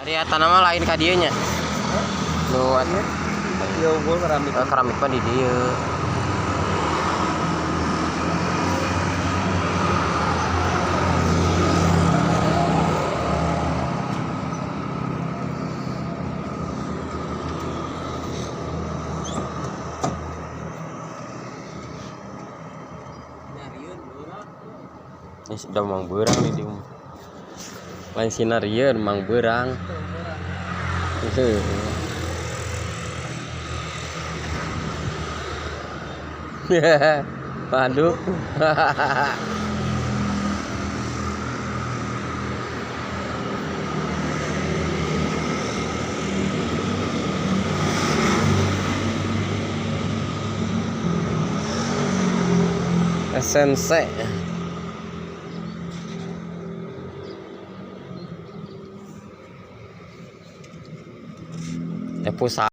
Dari atas nama lain ka dieu nya. Nu Iya, unggul keramik. Eh, keramik mah di dieu. Ini sudah mang beurang nih di lain sinarieun mang beurang. Heuh. Waduh. SNC. Pusat.